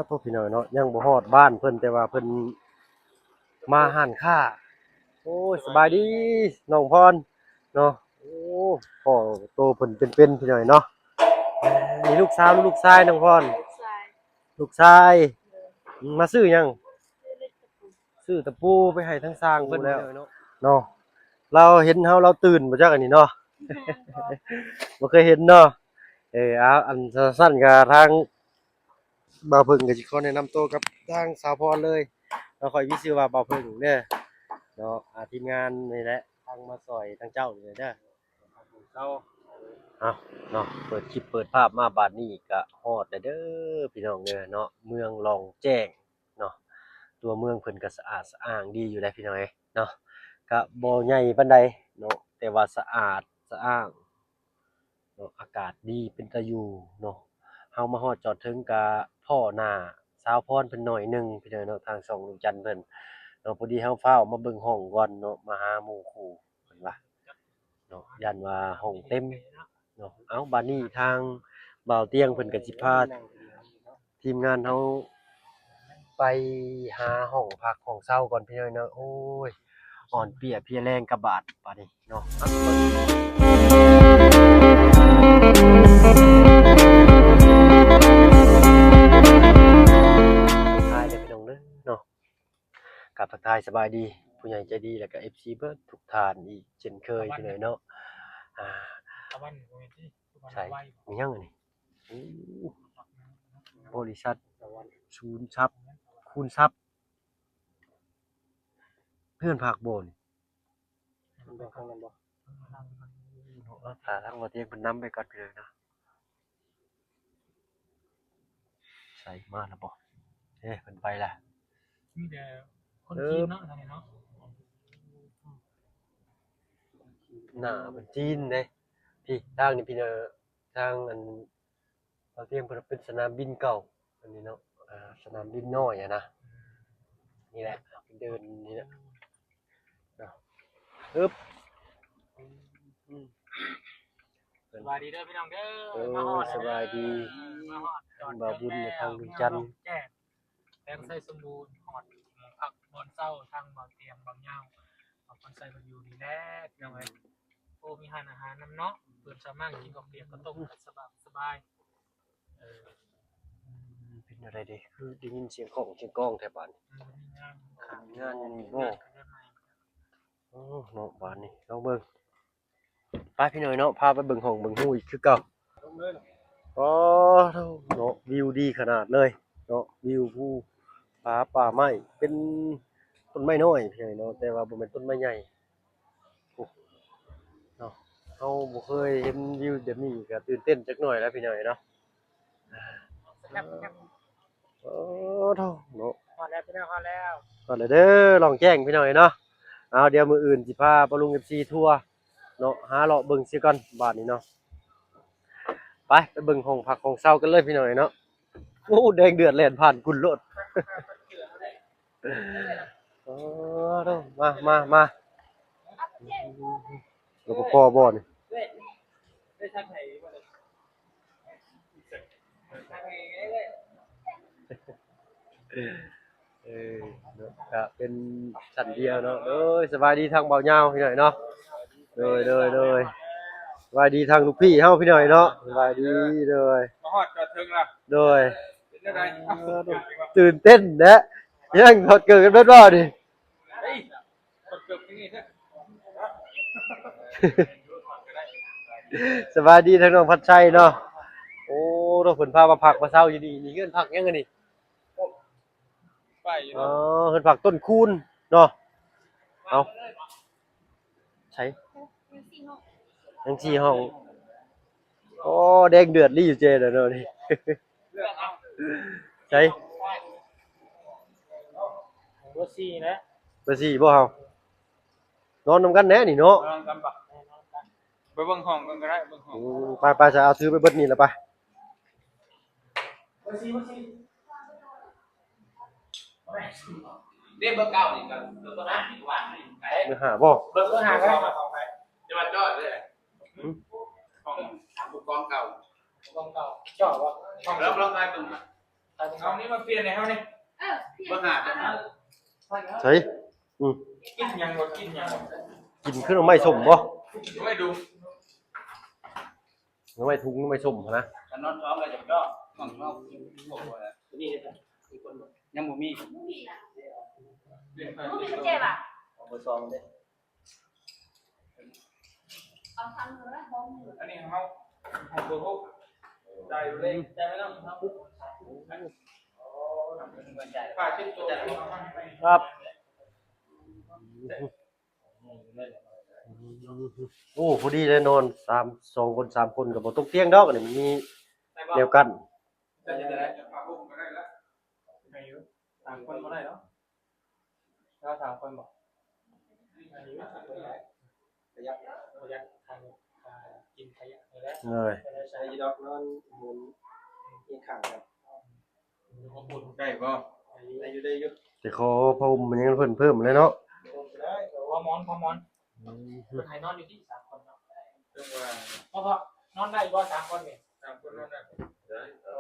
ໂອ້ ພີ່ນ້ອງເນາະ ຍັງບໍ່ຮອດບ້ານເພິ່ນ ແຕ່ວ່າເພິ່ນມາຮ້ານຄ້າ. ໂອ້ຍ ສະບາຍດີນ້ອງພອນເນາະ. ໂອ້ ພໍ້ໂຕເພິ່ນເປັນໆ ພີ່ນ້ອງເນາະ. ນີ້ລູກສາວ ລູກຊາຍນ້ອງພອນ? ລູກຊາຍ. ລູກຊາຍ. ມາຊື້ຫຍັງ? ຊື້ຕະປູໄປໃຫ້ທາງຊ່າງເພິ່ນແລ້ວເນາະ. ລາວເຫັນເຮົາລາວຕື່ນບໍ່ຈັກອັນນີ້ເນາະ. ບໍ່ເຄີຍເຫັນເນາະ. ເອີ ເອົາ ອັນຊັ້ນກະທາງບ່າວເຜິ້ງກະຊິຂໍແນະນຳໂຕກັບທາງສາວພອນເລີຍເນາະ. ຂ້ອຍມີຊື່ວ່າບ່າວເຜິ້ງເດີເນາະ. ອາ ທີມງານນີ້ແຫຼະ ທາງມາຊ່ອຍທາງເຈົ້ານີ້ເດີ. ເອົາເນາະ ເປີດຄລິບເປີດພາບມາບາດນີ້ກະຮອດແລ້ວເດີພີ່ນ້ອງເດີເນາະ. ເມືອງລ່ອງແຈ້ງເນາະ ຕົວເມືອງເພິ່ນກະສະອາດສະອ້າງດີຢູ່ໃດ໋ພີ່ນ້ອງເອີຍເນາະ. ກະບໍ່ໃຫຍ່ປານໃດເນາະ ແຕ່ວ່າສະອາດສະອ້າງເນາະ ອາກາດດີເປັນຕາຢູ່ເນາະ. ເຮົາມາຮອດຈອດເຖິງກະພໍ້ໜ້າສາວພອນເພິ່ນໜ້ອຍໜຶ່ງພີ່ນ້ອງເນາະ ທາງຊ່ອງລຸງຈັນເພິ່ນເນາະ. ພໍດີເຮົາຟ້າວມາເບິ່ງຫ້ອງກ່ອນເນາະ ມາຫາໝູ່ຄູ່ ເພິ່ນວ່າເນາະ ຢ້ານວ່າຫ້ອງເຕັມເນາະ. ເອົ້າ ບາດນີ້ທາງບ່າວຕຽງເພິ່ນກະຊິພາທີມງານເຮົາໄປຫາຫ້ອງພັກຫ້ອງເຊົາກ່ອນພີ່ນ້ອງເນາະ. ໂອ້ຍ ອ່ອນເປຍເພຍແຮງກະບາດບາດນີ້ເນາະ. ທາຍເດີພີ່ນ້ອງເດີເນາະ. ກາບທັກທາຍສະບາຍດີຜູ້ໃຫຍ່ໃຈດີ ແລະກະເອັຟຊີເບິດທຸກທ່ານອີກເຊັ່ນເຄີຍພີ່ນ້ອງເນາະ. ອາ ຕາວັນບໍ່ແມ່ນຕິ ຕາວັນ ໃສ ໄວ ມີຫຍັງອັນນີ້? ໂອ້ ບໍລິສັດ ສູນຊັບ ຄູນຊັບ ເຮືອນພັກບໍ່ນີ້? ມັນບໍ່ ທາງນັ້ນບໍ່? ເອີ ຖ້າທາງບໍ່ຕຽງເພິ່ນນຳໄປກ່ອນພີ່ນ້ອງເນາະ. ໃສ ມາແລ້ວບໍ່? ເອີ ເພິ່ນໄປລະ. ມີແຕ່ຄົນຈີນເນາະ ເອີ ທາງນີ້ເນາະ. ໜ້າເປັນຈີນເດ້. ພີ້ ທາງນີ້ພີ່ນ້ອງ ທາງອັນ ເຂົາຕຽງເພິ່ນເປັນສະໜາມບິນເກົ່າ ອັນນີ້ເນາະ. ອາ ສະໜາມບິນນ້ອຍຫັ້ນນະ. ນີ້ແຫຼະ ເດີນນີ້ແຫຼະ. ເນາະ ອຶບ ອືມ ສະບາຍດີເດີພີ່ນ້ອງເດີ. ເອີ ມາຮອດແລ້ວເດີ ສະບາຍດີ ມາຮອດ ທາງບ່າວບຸນ ແລະ ທາງລຸງຈັນ ແຂວງໄຊສົມບູນ ຮອດ ເອີ ພັກບ່ອນເຊົາທາງບ່າວຕຽງ ບ່າວຍາວ ບ່າວພອນໄຊ ເພິ່ນຢູ່ນີ້ແຫຼະພີ່ນ້ອງເອີຍ. ໂອ້ ມີຮ້ານອາຫານນຳເນາະ ເພິ່ນສາມາດກິນເຂົ້າປຽກເຂົ້າຕົ້ມໄດ້ສະບາຍ ສະບາຍ. ເອີ ເປັນແນວໃດເດ ຄືໄດ້ຍິນສຽງຂອງສຽງກອງແທ້ບາດນີ້? ເອີ ມີງານ ມີງານຢູ່ນີ້ບໍ່? ໂອ້ ເນາະ ບາດນີ້ລອງເບິ່ງ. ໄປພີ່ນ້ອງເນາະ ພາໄປເບິ່ງຫ້ອງເບິ່ງຮູອີກຄືເກົ່າ. ອໍ ເນາະ ວິວດີຂະໜາດເລີຍເນາະ ວິວພູຜາປ່າໄມ້ ເປັນຕົ້ນໄມ້ນ້ອຍພີ່ນ້ອງເນາະ ແຕ່ວ່າບໍ່ແມ່ນຕົ້ນໄມ້ໃຫຍ່. ໂອ້ ເນາະ ເຮົາບໍ່ເຄີຍເຫັນວິວແບບນີ້ກະຕື່ນເຕັ້ນຈັກໜ້ອຍແຫຼະພີ່ນ້ອງເນາະ. ໂອ້ ເນາະ ຮອດແລ້ວພີ່ນ້ອງ ຮອດແລ້ວ ຮອດແລ້ວເດີ ລ່ອງແຈ້ງພີ່ນ້ອງເນາະ. ເອົາ ດຽວມື້ອື່ນຊິພາປ້າລຸງ ເອັຟຊີ ທົວເນາະ ຫາເລາະເບິ່ງເສຍກ່ອນບາດນີ້ເນາະ. ໄປ ໄປເບິ່ງຫ້ອງພັກຫ້ອງເຊົາກັນເລີຍພີ່ນ້ອງເນາະ. ໂອ້ ແດງເດືອດແລ່ນຜ່ານກຸນໂລດ. ເອີ ມາ ມາ ມາ ລົບປະພ ບໍ່ນີ້? ເອີ ເນາະ ກະເປັນຊັ້ນດຽວເນາະ. ໂດຍ ສະບາຍດີທາງບ່າວຍາວພີ່ນ້ອງເນາະ. ໂດຍ ໂດຍ ໂດຍ ສະບາຍດີທາງລູກພີ່ເຮົາພີ່ນ້ອງເນາະ. ສະບາຍດີ ໂດຍ ມາຮອດຈອດເຖິງລະ. ໂດຍ ເປັນຈັ່ງໃດ? ຕື່ນເຕັ້ນແຫຼະ ຍັງຖອດເກີບກັນເບິດບໍ່ນີ້? ເອີຍ ຖອດເກີບທີ່ນີ້ເຖາະ. ສະບາຍດີທາງນ້ອງພັດໄຊເນາະ. ໂອ້ ເນາະ ເພິ່ນພາມາພັກມາເຊົາຢູ່ນີ້ ນີ້ເຮືອນພັກຫຍັງອັນນີ້? ປ້າຍຢູ່ ອໍ ເຮືອນພັກຕົ້ນຄູນເນາະ. ເອົາ ໃສ ຍັງສີ່ຫ້ອງ ຍັງສີ່ຫ້ອງ. ໂອ້ ແດງເດືອດລີ້ເຈແລ້ວເນາະນີ້. ໃສ ເບີສີ່ນະ ເບີສີ່ບໍ່ເຮົາ? ນອນນຳກັນແນ່ນີ້ເນາະ. ນອນນຳກັນປະ? ໄປເບິ່ງຫ້ອງກັນກະໄດ້ ເບິ່ງຫ້ອງ. ອືມ ໄປໆ ສະ ເອົາຖືໄປເບິດນີ້ລະໄປ. ເດ້ ເບີເກົ້ານີ້ກະ ເບີຫ້ານີ້ກະວ່າງຢູ່ໄກ ເບີຫ້າບໍ່? ເບີຫ້າກະໄດ້ ຈະວ່າຈອດເລີຍ. ຫືມ ຂອງ ຂອງຜູ້ກອງເກົ່າ ຜູ້ກອງເກົ່າ ເຈົ້າວ່າ ລອງ ລອງໄປເບິ່ງ. ເອົານີ້ມາປ່ຽນໃຫ້ເຮົານີ້. ເອີ ປ່ຽນ ບໍ່ຫາດ ເອົາ ໃສ? ອືມ ກິນຫຍັງບໍ່? ກິນຫຍັງບໍ່? ກິນຄືໜໍ່ໄມ້ສົ້ມບໍ່? ໜໍ່ໄມ້ດຸ່ມ ໜໍ່ໄມ້ທຸງ ໜໍ່ໄມ້ສົ້ມຫັ້ນນະ. ຄັນນອນທ້ອງກໍຈະເຈາະ ນອນທ້ອງ ນີ້ ຍັງບໍ່ມີ ບໍ່ມີນະ ບໍ່ມີກຸນແຈບໍ່? ເອົາເບີສອງເດ້. ອັນນີ້ຂອງເຮົາ ຂອງເບີຫົກ ຈ່າຍຢູ່ເລີຍ ຈ່າຍໄວ້ນຳເຮົາ. ອໍ ຝາກເກັບຕົວ ຈ່າຍໄວ້ນຳ ຄັບ. ໂອ້ ພໍດີເລີຍ ນອນສາມ ສອງຄົນ ສາມຄົນກໍບໍ່ຕົກຕຽງດອກ ອັນນີ້ມັນມີແນວກັ້ນ. ໄດ້ຢູ່ ສາມຄົນບໍ່ໄດ້ເນາະ. ເຈົ້າສາມຄົນບໍ່? ປະຢັດ ປະຢັດ ທາງ ອ່າ ກິນປະຢັດນີ້ແຫຼະ. ໂດຍ ໄດ້ຢູ່ດອກ ນອນໝູນອີກຂ້າງກັນ. ໄດ້ບໍ່? ໄດ້ຢູ່ ໄດ້ຢູ່ ໄດ້ຢູ່. ຈະຂໍຜ້າຫົ່ມຫຍັງເພິ່ນເພີ່ມແຫຼະເນາະ. ໄດ້ ຜ້າໝອນ ຜ້າໝອນ. ອືມ ເພິ່ນໃຫ້ນອນຢູ່ທີ່ສາມຄົນເນາະ. ເພາະວ່າ ເພາະ ເພາະນອນໄດ້ບໍ່ສາມຄົນນີ້? ສາມຄົນນອນໄດ້. ໄດ້ ເອີ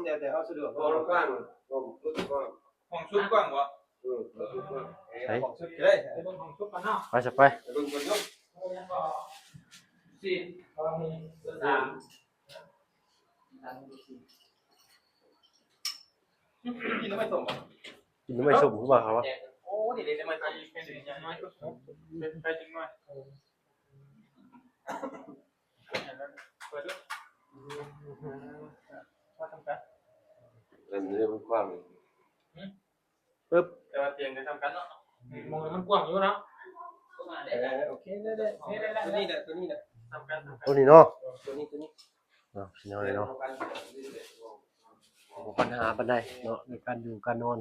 ແລ້ວແຕ່ເຮົາສະດວກ. ຫ້ອງກວ້າງ ຫ້ອງສຸດກວ້າງບໍ່? ເອີ ຫ້ອງສຸດກວ້າງ. ໃສ? ຫ້ອງສຸດເລີຍ ໄປເບິ່ງຫ້ອງສຸດກັນເນາະ. ໄປຊະ ໄປ ໄປເບິ່ງກ່ອນເນາະ. ສີ່ ເອີ ມີສາມ. ກິນໜໍ່ໄມ້ສົ້ມບໍ່? ກິນໜໍ່ໄມ້ສົ້ມຄືວ່າເຂົາວ່າ. ໂອ້ ນີ້ເດ້ ໜໍ່ໄມ້ສົ້ມ ໄປຈັກໜ່ວຍ ໄປຈັກໜ່ວຍ. ເປີດດູ ວ່າທຳການ ອັນນີ້ມັນກວ້າງ. ປຶບ ແຕ່ວ່າຕຽງກໍສ່ຳກັນເນາະ. ໝ່ອງນີ້ມັນກວ້າງຢູ່ເນາະ. ເອີ ໂອເຄ ໄດ້ ໄດ້ ໂຕນີ້ແຫຼະ ໂຕນີ້ແຫຼະ ສ່ຳກັນ ສ່ຳກັນ ໂຕນີ້ເນາະ. ເອີ ໂຕນີ້ ໂຕນີ້ ເນາະ ພີ່ນ້ອງເນາະ. ບໍ່ບັນຫາປານໃດເນາະ ໃນການຢູ່ການນອນ.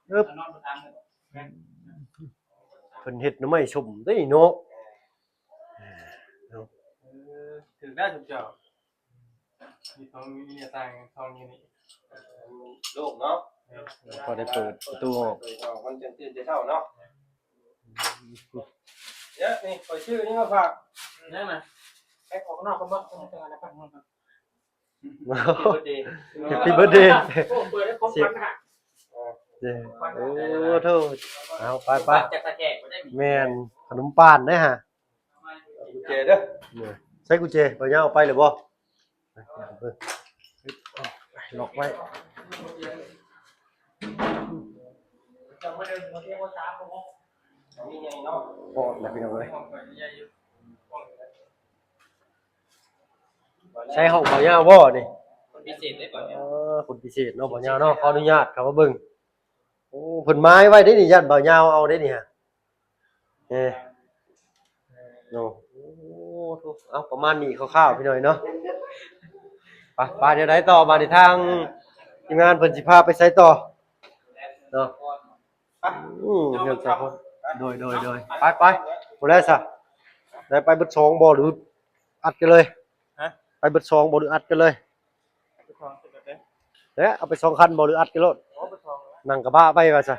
ປຶບ ເພິ່ນເຮັດໜໍ່ໄມ້ສົ້ມເດ້ເນາະ. ເນາະ ເອີ ຖືກແລ້ວເຈົ້າ. ມີຂອງ ມີໜ້າຕ່າງຂອງຢູ່ນີ້ ໂລ່ງເນາະ. ແມ່ນ ພໍໄດ້ເປີດປະຕູອອກ ເປີດອອກ ມັນຈັ່ງຕື່ນແຕ່ເຊົ້າເນາະ. ເອີ ນີ້ຂ້ອຍຊື້ນີ້ມາຝາກ. ແມ່ນນະ ແພັກອອກນອກກ່ອນບໍ່? ເອີ ຈັ່ງນັ້ນນະ ແພັກອອກນອກກ່ອນ. Happy birthday. Happy birthday. ໂອ້ ເປີດໃຫ້ຂອງຂວັນນະ. ເອີ ໂອ້ ໂທ້ ເອົາ ໄປໆ ຈາກຕາແຂກບໍ່ໄດ້. ແມ່ນ ຂະໜົມປານເດ້ຫະ. ກຸນແຈເດີ ໃສ່ກຸນແຈ. ບ່າວຍາວເອົາໄປແລ້ວບໍ່? ລັອກໄວ້. ປອດແລ້ວພີ່ນ້ອງເອີຍ. ໃສ່ຫ້ອງບ່າວຍາວບໍ່ນີ້? ຄົນພິເສດເດ້ບ່າວຍາວ. ເອີ ຄົນພິເສດເນາະ ບ່າວຍາວເນາະ. ຂໍອະນຸຍາດເຂົ້າມາເບິ່ງ. ໂອ້ ເພິ່ນໝາຍໄວ້ເດ້ນີ້ ຢ້ານບ່າວຍາວເອົາເດ້ນີ້ຫະ. ເອີ ໂນ ໂອ້ ເອົາ ປະມານນີ້ຄ່າວໆ ພີ່ນ້ອງເນາະ. ໄປ ໄປ ແນວໃດຕໍ່ບາດນີ້ ທາງທີມງານເພິ່ນຊິພາໄປໃສຕໍ່ເນາະ. ອືມ ເຮືອນສາວພອນ ໂດຍ ໂດຍ ໂດຍ ໄປ ໄປ ຜູ້ໃດຊະ ໄດ້ໄປເບິດສອງບໍ່ ຫຼືອັດກັນເລີຍ? ຮະ ໄປເບິດສອງບໍ່ ຫຼືອັດກັນເລີຍ? ເອີ ເອົາໄປສອງຄັນບໍ່ ຫຼືອັດກັນໂລດ? ນັ່ງກະບະໄປວ່າຊະ.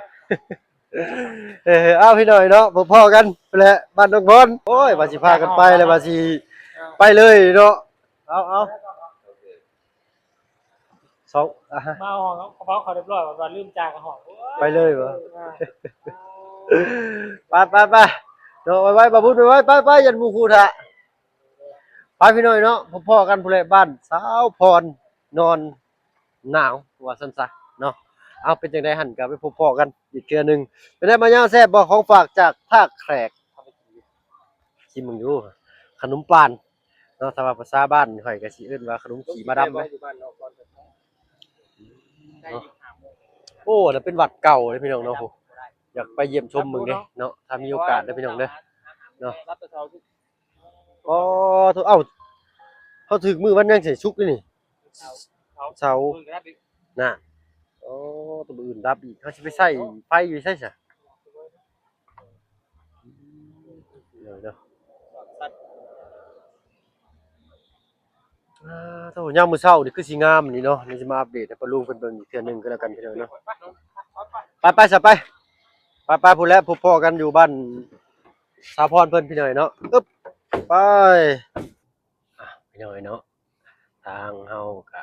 ເອີ ເອົາ ພີ່ນ້ອງເນາະ ພໍ້ກັນພຸ້ນແຫຼະ ບ້ານດອງພອນ. ໂອ້ຍ ວ່າຊິພາກັນໄປແລ້ວ ວ່າຊິໄປເລີຍເນາະ. ເອົາ ເອົາ ສອງ ມາເອົາກະເປົາເຂົາຮຽບຮ້ອຍ ວ່າລືມຈ່າຍກະຫ້ອງ ໄປເລີຍບໍ່? ໄປ ໄປ ໄປ ເນາະ ໄວໆ ບ່າວບຸນ ໄວໆ ໄປ ໄປ ຢ້ານໝູ່ຄູ່ຖ້າ. ໄປ ພີ່ນ້ອງເນາະ ພໍ້ກັນພຸ້ນແຫຼະ ບ້ານສາວພອນນອນໜາວ ວ່າຊັ້ນຊະເນາະ. ເອົາ ເປັນຈັ່ງໃດຫັ້ນ ກະໄປພົບພໍ້ກັນອີກເທື່ອໜຶ່ງ. ເປັນໃດ ບ່າວຍາວ ແຊບບໍ່ ຂອງຝາກຈາກທ່າແຂກ? ຊິມເບິ່ງຢູ່ ຂະໜົມປານເນາະ ຖ້າວ່າພາສາບ້ານຂ້ອຍກະຊິເອີ້ນວ່າຂະໜົມຂີ້ໝາດຳເນາະ. ໂອ້ ອັນນັ້ນເປັນວັດເກົ່າເດ້ ພີ່ນ້ອງເນາະ. ຢາກໄປຢ້ຽມຊົມເບິ່ງເດ້ເນາະ ຖ້າມີໂອກາດເດີ ພີ່ນ້ອງເດີເນາະ. ອໍ ໂທ້ ເອົ້າ ເຮົາຖືກມື້ວັນຫຍັງໃສ່ ສຸກນີ້ ເສົາ ເສົາ ມື້ອື່ນກໍດັບອີກ ນະ. ອໍ ໂທ້ ມື້ອື່ນດັບອີກ ເຮົາຊິໄປໃຊ້ໄຟຢູ່ໃສຊະ? ເດີ ເດີ ອ່າ ໂທ້ ຍາມມື້ເຊົ້ານີ້ຄືຊິງາມນີ້ເນາະ. ນີ້ຊິມາອັບເດດໃຫ້ປ້າລຸງເພິ່ນເບິ່ງອີກເທື່ອໜຶ່ງກໍແລ້ວກັນ ພີ່ນ້ອງເນາະ. ໄປ ໄປຊະ ໄປ ໄປ ໄປ ພຸ້ນແຫຼະ ພົບພໍ້ກັນຢູ່ບ້ານສາວພອນເພິ່ນ ພີ່ນ້ອງເນາະ. ອຶບ ໄປ ອ່ະ ພີ່ນ້ອງເນາະ ທາງເຮົາກະ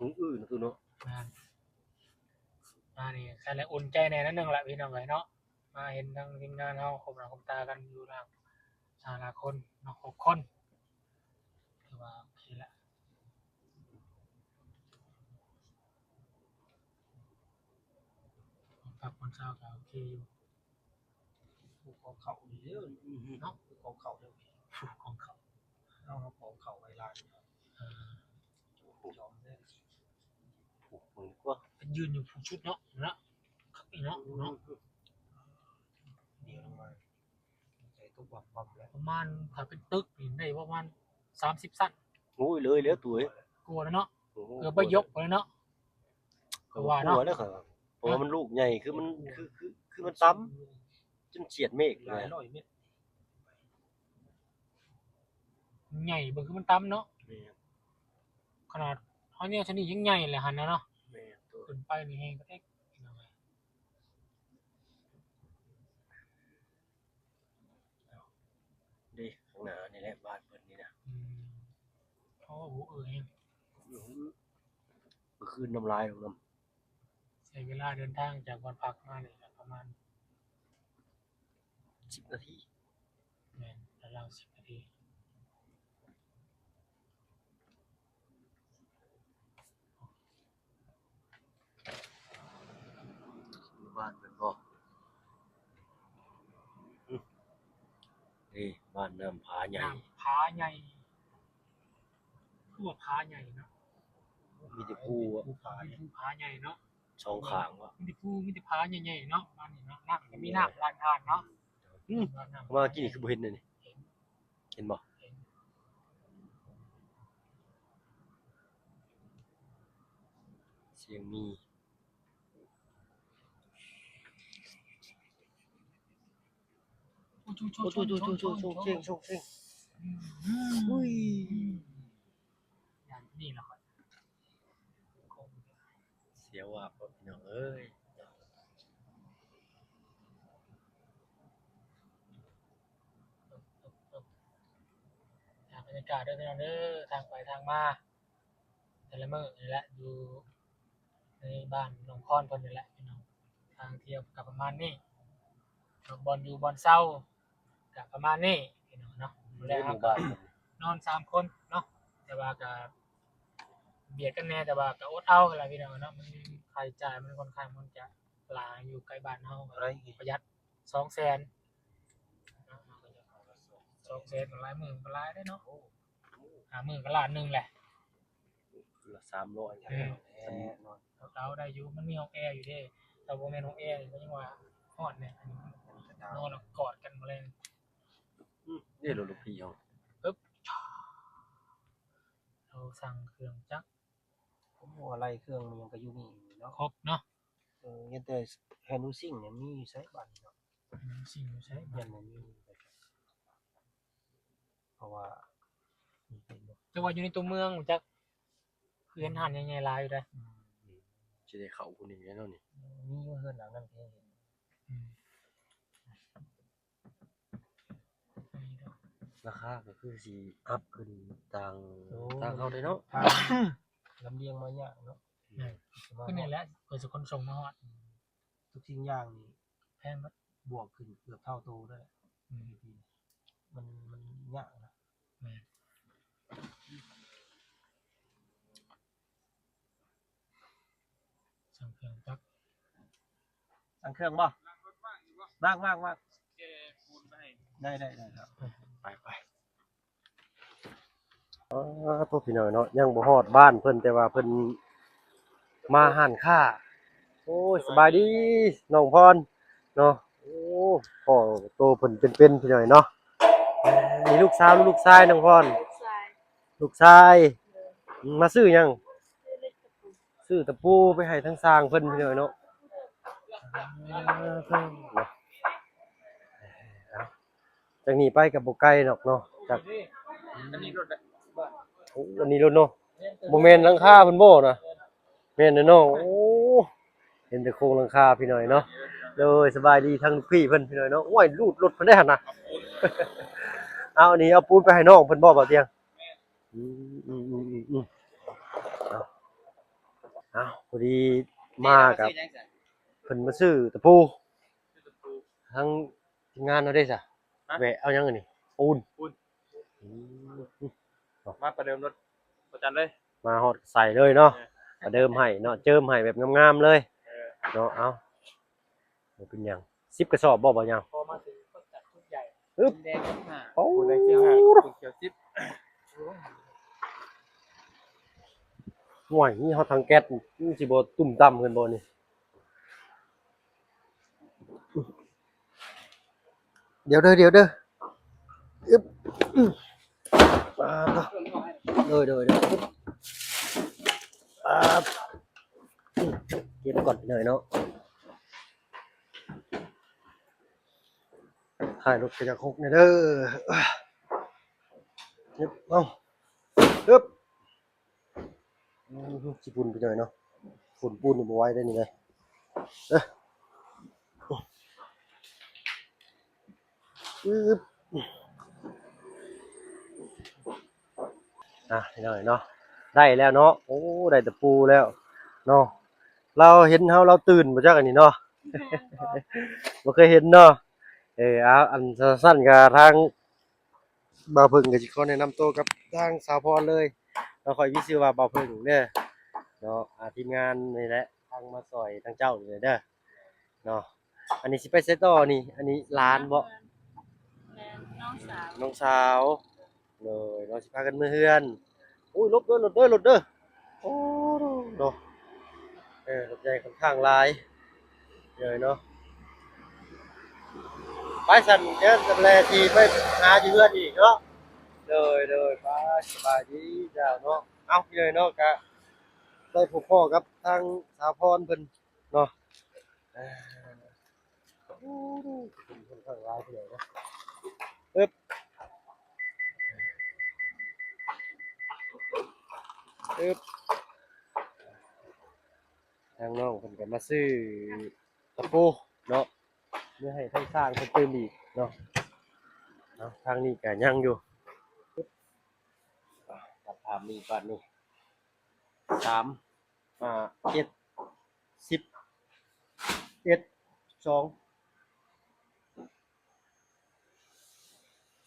ມື້ອື່ນນະ ຕູ້ເນາະ. ແມ່ນ ມານີ້ ຄັນແລ້ວອຸ່ນໃຈແດ່ໜ້ອຍໜຶ່ງລະ ພີ່ນ້ອງເອີຍເນາະ. ມາເຫັນທັງທີມງານເຮົາຄົບໜ້າຄົບຕາກັນຢູ່ຫຼາຍ ຫຼາຍຄົນເນາະ ຫົກຄົນ ຖືວ່າໂອເຄລະ. ພັກຜ່ອນເຊົາກະໂອເຄຢູ່. ຜູ້ກອງເຂົ້ານີ້ເດີເນາະ ຜູ້ກອງເຂົ້າເດີ ຜູ້ກອງເຂົ້າ ເຮົາ ເຮົາກອງເຂົ້າໄວ້ຫຼາຍ. ເອີ ຍອມເດີ ຜູ້ເບິ່ງກວ່າ ເປັນຢືນຢູ່ຜູ້ຊຸດເນາະ ເນາະ ຄັກນີ້ເນາະ ເນາະ. ດຽວລົງມາ ໃສ່ຕົກບຳໆແລ້ວ ປະມານ ຖ້າເປັນຕຶກນີ້ໄດ້ປະມານສາມສິບຊັ້ນ. ໂອ້ຍ ເລີຍແລ້ວຕູ້ເອີຍ ກວ່າແລ້ວເນາະ. ໂອ້ໂຫ ເກືອບບໍ່ຍົກພຸ້ນແລ້ວເນາະ ກວ່າເນາະ ກວ່າແລ້ວ. ເພາະວ່າມັນລູກໃຫຍ່ ຄືມັນ ຄື ຄື ຄືມັນຕ່ຳ ຈົນສຽດເມກຫຼາຍຮ້ອຍເມັດ ໃຫຍ່ເບິ່ງຄືມັນຕ່ຳເນາະ. ແມ່ນ ຂະໜາດເຮົາແນວຊະນີ້ຍັງໃຫຍ່ແຫຼະຫັ້ນນະເນາະ. ແມ່ນ ຂຶ້ນໄປນີ້ແຮງກະເຕັກ ເດ້ ຂ້າງໜ້ານີ້ແຫຼະ ບ້ານເພິ່ນນີ້ນະ. ອືມ ໂອ້ ເອີ ຄືນນ້ຳລາຍລົງນຳ. ໃຊ້ເວລາເດີນທາງຈາກບ້ານພັກມານີ້ກະປະມານສິບນາທີ. ແມ່ນ ລາວໆ ສິບນາທີ. ບ້ານເພິ່ນບໍ່? ນີ້ ບ້ານນ້ຳຜາໃຫຍ່ ນ້ຳຜາໃຫຍ່. ຄືວ່າຜາໃຫຍ່ເນາະ ມີແຕ່ພູ ມີແຕ່ພູຜາໃຫຍ່ເນາະ ສອງຂ້າງວະ ມີແຕ່ພູ ມີແຕ່ຜາໃຫຍ່ໆເນາະ ບ້ານນີ້ເນາະ. ນ້ຳກະມີ ນ້ຳລານທານເນາະ. ອືມ ມາກີ້ນີ້ຄືບໍ່ເຫັນເດນີ້ ເຫັນ ເຫັນບໍ່? ເຫັນ ສຽງມີ ໂອ້ໂຫ ໂອ້ໂຫ ໂອ້ໂຫ ໂອ້ໂຫ ເກັ່ງ ເກັ່ງ ເກັ່ງ. ອືມ ອຸ້ຍ ຢ້ານນີ້ລະຂ້ອຍ ສຽວວາບ ພີ່ນ້ອງເອີຍ. ພາບບັນຍາກາດເດີພີ່ນ້ອງເດີ ທາງໄປທາງມາ ແຕ່ລະມື້ນີ້ແຫຼະ ຢູ່ໃນບ້ານໜອງຄອນເພິ່ນນີ້ແຫຼະພີ່ນ້ອງ. ທາງທ່ຽວກະປະມານນີ້ ບ່ອນຢູ່ບ່ອນເຊົາກະປະມານນີ້ພີ່ນ້ອງເນາະ. ແລ້ວເຮົາກະນອນສາມຄົນເນາະ ແຕ່ວ່າກະບຽດກັນແດ່ ແຕ່ວ່າກະອົດເອົາຫັ້ນລະພີ່ນ້ອງເນາະ. ມັນຄ່າໃຊ້ຈ່າຍມັນຄ່ອນຂ້າງມັນຈະຫຼາຍ ຢູ່ໃກ້ບ້ານເຮົາ ປະຢັດ ສອງແສນ ສອງແສນກະຫຼາຍ ມື້ກະຫຼາຍເດ້ເນາະ. ຫ້າມື້ກະລ້ານໜຶ່ງແຫຼະ ລະສາມຮ້ອຍ. ເອີ ເອົາໄດ້ຢູ່ ມັນມີຫ້ອງແອຢູ່ເດ້. ຖ້າບໍ່ແມ່ນຫ້ອງແອນີ້ກະຍັງວ່າຮ້ອນແດ່ ນອນກອດກັນມື້ແລງ. ອືມ ນີ້ລົດລູກພີ່ເຮົາ ປຶບ ເຮົາສັ່ງເຄື່ອງຈັກ ໂອ້ ອາໄຫຼ່ເຄື່ອງຫຍັງກະຢູ່ນີ້ເນາະ ຄົບເນາະ. ເອີ ເຫັນແຕ່ແຮນດູຊິງນີ້ມີຢູ່ໃສບາດນີ້ເນາະ? ແຮນດູຊິງຢູ່ໃສບາດນີ້? ເພາະວ່າ ແຕ່ວ່າຢູ່ໃນຕົວເມືອງ ຈັກ ຄືເຫັນຮ້ານໃຫຍ່ໆຫຼາຍຢູ່ເດ້. ອືມ ຊິໄດ້ເຂົ້າຜູ້ນີ້ແລ້ວເນາະນີ້. ມີຢູ່ເຮືອນຫຼັງນັ້ນທີ່ເຫັນ. ອືມ ລາຄາກະຄືຊິອັບຂຶ້ນຕ່າງ ໂອ້ ຕ່າງເຮົາເດ້ເນາະ. ທາງລຳລຽງມາຍາກເນາະ. ແມ່ນ ຄືນີ້ແຫຼະ ເພື່ອຊິຂົນສົ່ງມາຮອດ. ອືມ ທຸກສິ່ງຢ່າງນີ້ແພງເບິດ ບວກຂຶ້ນເກືອບເທົ່າໂຕເລີຍ. ອືມ ມັນ ມັນຍາກນະ. ແມ່ນ ສັ່ງເຄື່ອງຈັກ ສັ່ງເຄື່ອງບໍ່? ວ່າງໆໆ ໄດ້ໆໆ ໄປໆ. ອໍ ໂຕ ພີ່ນ້ອງເນາະ ຍັງບໍ່ຮອດບ້ານເພິ່ນ ແຕ່ວ່າເພິ່ນມາຮ້ານຄ້າ. ໂອ້ຍ ສະບາຍດີນ້ອງພອນເນາະ. ໂອ້ ພໍ້ໂຕເພິ່ນເປັນໆ ພີ່ນ້ອງເນາະ. ນີ້ລູກສາວ ລູກຊາຍນ້ອງພອນ? ລູກຊາຍ ລູກຊາຍ. ມາຊື້ຫຍັງ? ຊື້ຕະປູໄປໃຫ້ທາງຊ່າງເພິ່ນ ພີ່ນ້ອງເນາະ. ຈາກນີ້ໄປກະບໍ່ໄກດອກເນາະ ຈາກ ອັນນີ້ລົດເນາະ ບໍ່ແມ່ນຫຼັງຄາເພິ່ນບໍ່ນະ? ແມ່ນເນາະ. ໂອ້ ເຫັນແຕ່ໂຄງຫຼັງຄາພີ່ນ້ອງເນາະ. ໂດຍ ສະບາຍດີທາງລູກພີ່ເພິ່ນ ພີ່ນ້ອງເນາະ. ໂອ້ຍ ລູດລົດເພິ່ນໄດ້ຫັ້ນນະ. ເອົາ ອັນນີ້ເອົາປູນໄປໃຫ້ນ້ອງເພິ່ນບໍ່ ບ່າວຕຽງ? ອືມ ອືມ ເອົາ ອ້າວ ພໍດີມາກັບ ເພິ່ນມາຊື້ຕະປູ ທາງທີມງານເຮົາເດ້ຊະ ຮະ ແວະເອົາຫຍັງອັນນີ້ ປູນ ປູນ ອືມ ມາປະເດີມລົດປະຈັນເລີຍ ມາຮອດໃສ່ເລີຍເນາະ ເອີ ປະເດີມໃຫ້ເນາະ ເຈີມໃຫ້ແບບງາມໆເລີຍ ເອີ ເນາະ ເອົາ ບໍ່ເປັນຫຍັງ ສິບກະສອບບໍ່ ບໍ່ຫຍັງ ພໍມາເຖິງກໍຈັດຊຸດໃຫຍ່ ອຶບ ແດງສິບຫ້າ ໂອ້ ແດງສິບຫ້າ ເຂີນຂຽວສິບ ໂອ້ຍ ນີ້ເຮົາຖັງແກັສ ມັນຊິບໍ່ຕຸ່ມຕ່ຳເພິ່ນບໍ່ນີ້? ດຽວເດີ ດຽວເດີ ອຶບ ປາດເນາະ ໂດຍ ໂດຍ ໂດຍ ປາດ ເກັບກ່ອນໜ້ອຍເນາະ ຖ່າຍລົດກະຢາກຫົກແດ່ເດີ ອຶບ ເອົາ ອຶບ ອືມ ຂີ້ຝຸ່ນໄປໜ້ອຍເນາະ ຝົນປູນນີ້ບໍ່ໄຫວເດ້ນີ້ເດ້ ເອີ ອຶບ ອ່ະ ພີ່ນ້ອງເນາະ ໄດ້ແລ້ວເນາະ ໂອ້ ໄດ້ຕະປູແລ້ວເນາະ ລາວເຫັນເຮົາລາວຕື່ນບໍ່ຈັກອັນນີ້ເນາະ ແມ່ນບໍ່? ບໍ່ເຄີຍເຫັນເນາະ ເອີ ເອົາ ອັນຊັ້ນກະທາງ ບ່າວເຜິ້ງກໍຊິຂໍແນະນຳໂຕກັບທາງສາວພອນເລີຍເນາະ ຂ້ອຍມີຊື່ວ່າບ່າວເຜິ້ງເດີເນາະ ອ່າ ທີມງານນີ້ແຫຼະ ທາງມາຊ່ອຍທາງເຈົ້ານີ້ແຫຼະເດີເນາະ ອັນນີ້ຊິໄປໃສຕໍ່ນີ້ ອັນນີ້ຫຼານບໍ່? ແມ່ນ ນ້ອງສາວ ນ້ອງສາວ ໂດຍ ເນາະ ຊິພາກັນເມືອເຮືອນ ໂອ້ຍ ຫຼົບເດີ ຫຼົບເດີ ຫຼົບເດີ ໂອ້ ເນາະ ເອີ ລົດໃຫຍ່ຂ້ອນຂ້າງຫຼາຍເດີເນາະ ໄປຊັ້ນ ດຽວແລຊິໄປຫາຢູ່ເຮືອນອີກເນາະ ໂດຍ ໂດຍ ໄປ ສະບາຍດີເຈົ້າເນາະ ເອົາ ເດີເນາະ ກະໄດ້ພົບພໍ້ກັບທາງສາວພອນເພິ່ນເນາະ ເອີ ໂອ້ ຄົນຂ້ອນຂ້າງຫຼາຍເດີເນາະ ອຶບ ອຶບ ທາງນ້ອງເພິ່ນກໍມາຊື້ຕະປູເນາະ ເພື່ອໃຫ້ທາງຊ່າງເພິ່ນຕື່ມອີກເນາະ ເນາະ ທາງນີ້ກໍຍັງຢູ່ ຕັດພາບນີ້ບາດນີ້ ສາມ ຫ້າ ເຈັດ ສິບ ສິບເອັດ ສິບສອງ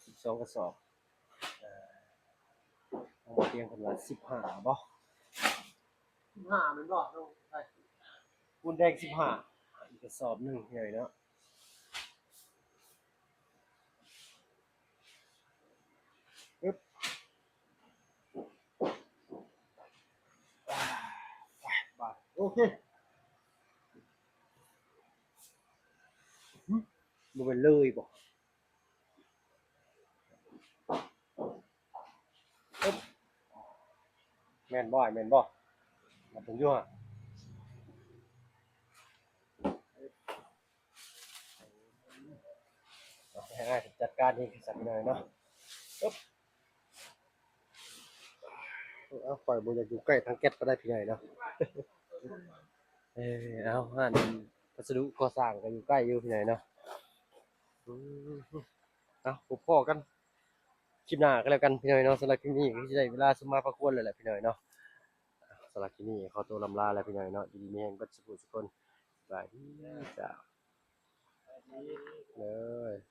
ສິບສອງກະສອບ ເອີ ທາງບ່າວຕຽງເພິ່ນວ່າສິບຫ້າບໍ່? ສິບຫ້າແມ່ນບໍ່? ປູນແດງສິບຫ້າ ອີກກະສອບໜຶ່ງໃຫຍ່ເນາະ ອຶບ ບາດ ໂອເຄ ຫຶ ບໍ່ແມ່ນເລີຍບໍ່? ອຶບ ແມ່ນບໍ່ ແມ່ນບໍ່? ມາເບິ່ງຢູ່ຫະ ໃຫ້ອ້າຍຈັດການເອງຊັ້ນໜ້ອຍເນາະ ອຶບ ເອົາ ຂ້ອຍບໍ່ຢາກຢູ່ໃກ້ທາງແກັດປານໃດພີ່ໃຫຍ່ເນາະ ເອີ ເອົາ ຮ້ານພັດສະດຸກໍ່ສ້າງກໍຢູ່ໃກ້ຢູ່ພີ່ໃຫຍ່ເນາະ ອືມ ເອົາ ພົບພໍ້ກັນ ຄລິບໜ້າກໍແລ້ວກັນພີ່ນ້ອງເນາະ ສຳລັບຄລິບນີ້ກໍຄືຊິໄດ້ເວລາສົມມາພາຄວນແລ້ວແຫຼະພີ່ນ້ອງເນາະ ສຳລັບຄລິບນີ້ຂໍຕົວລ່ຳລາແລ້ວພີ່ນ້ອງເນາະ ຢູ່ດີມີແຮງເບິດສູ່ຜູ້ສູ່ຄົນ ສະບາຍດີເຈົ້າ ສະບາຍດີ ເດີ.